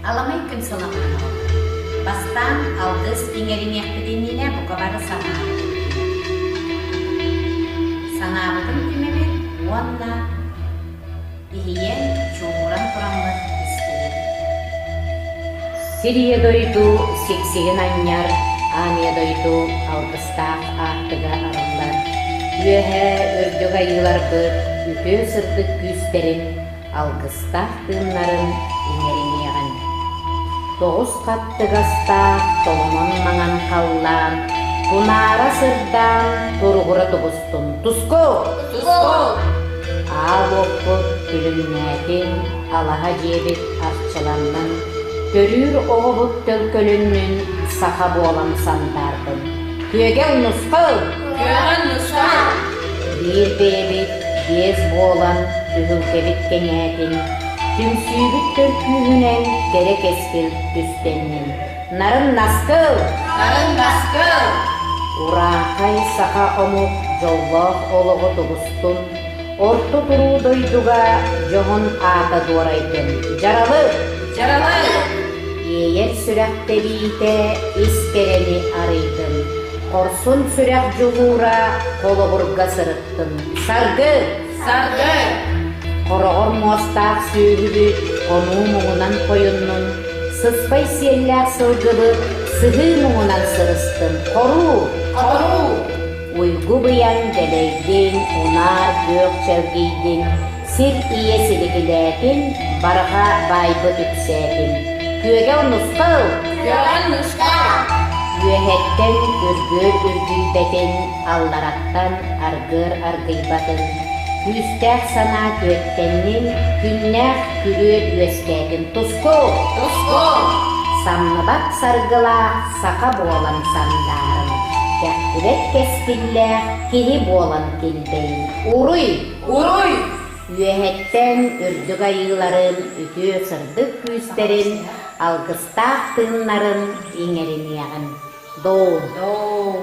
Аламай күн сыламнан оҕолор. Бастаан алгыс иҥэриниэхпит иннинэ бука бары санаабытын Санаабытын түмэбит уонна иһийэн, чуумуран тураммыт истэбит. Сир ийэ дойду сиксигин анньар, аан ийэ дойду алгыстаах аартыга арыллар. Үөһээ үрдүк айыыларбыт үтүө сырдык күүстэрин алгыстаах тыыннарын иҥэриниэҕин. Тоҕус хаттыгастаах толомон маҥан халлаан, тунаара сырдаан туругура тубустун. Туску! Туску! Аал уоппут күлүмнээтин, алаһа дьиэбит арчыланнын, төрүүр оҕобут төлкөлөннүн, саха буолан сандаардын. Күөгэл нусхал! Күөгэл нусхал! Биир бэйэбит биэс буолан түһүлгэбит кэҥээтин, түмсүүбүт төркүүһүнэн кэрэ кэскил түстэннин. Нарын наскыл! Нарын наскыл! Урааҥхай саха омук дьоллоох олоҕу тубустун, орто туруу дойдуга дьоһун аата дуорайдын. Дьаралык! Дьаралык! Иэйэр сүрэх тэбиитэ ис кэрэни арыйдын, хорсун сүрэх дьулуура холобурга сырыттын. Саргы! Саргы! Хороҕор муостаах сүөһүбүт хонуу муҥунан хойуннун, сыспай сиэллээх сылгыбыт сыһыы муҥунан сырыстын. Хоруу! Хоруу! Уйгу быйаҥ дэлэйдин, унаар күөх чэлгийдин, Сир ийэ силигилээтин, барҕа баайбыт үксээтин. Күөгэл нусхал! Күөгэл нусхал! Үөһэттэн үргүөр үргүйбэтин, аллараттан аргыар аргыйбатын, күүстээх санаа күөттэннин, күннээх күрүө үөскээтин. Туску! Туску! Самныбат саргылаах саха буолан сандаарын, кэхтибэт кэскиллээх киһи буолан килбэйин. Уруй! Уруй! Үөһэттэн үрдүк айыыларын үтүө сырдык күүстэрин, алгыстаах тыыннарын иҥэриниэҕин. Доо! Доо!